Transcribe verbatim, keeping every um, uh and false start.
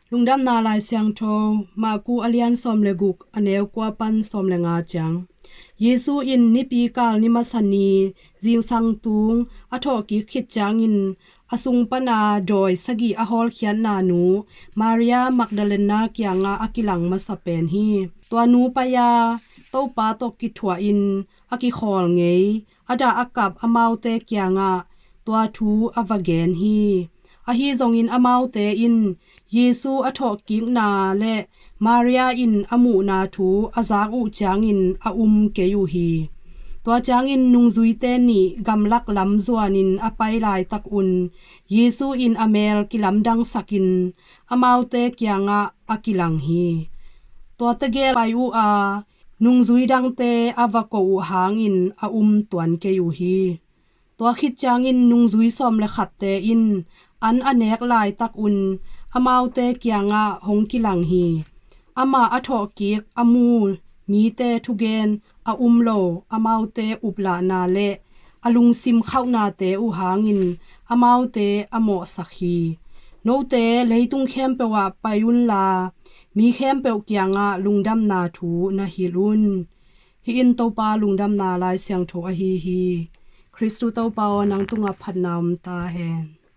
Lungdamna Lai Siangtho, Maku a lian sawm le guk, a neu kua pan sawm le nga ciang. Jesu in nipi kal ni masa ni, zingsang tung, a thawhkik khit ciangin, a sung pana dawi sagih a hawlkhiatna nu, Maria Magdalena kiangah a kilang masa pen hi. Tua nu pai-a, Topa tawh kithuahin, a kikhawl ngei, a dah a kap amaute kiangah tua thu a va gen hi. Ahi zongin amaute in Jesu a thawhkikna le Maria in a muhna thu a zak uh ciangin a um kei uh hi. Tua ciangin nungzuite nih gamlak lam zuanin a pai laitak un Jesu in a mel kilamdangsakin amaute kiangah a kilang hi. Tua tegel pai uh a nungzui dangte a va ko uh hangin a um tuan kei uh hi. Tua khit ciangin nungzui sawm le khatte in an a nek laitak un amaute kiangah hong kilang hi. Amah a thawhkik a mu mite thugen a um lo amaute uplahna le a lungsim khauhnate uh hangin amaute a mawhsak hi. Note leitung khempeuh ah pai unla mi khempeuh kiangah lungdamna thu na hilh un. Hih in Topa lungdamna Lai Siangtho ahi hi. Khristu Topa aw, nang tungah phatna om ta hen.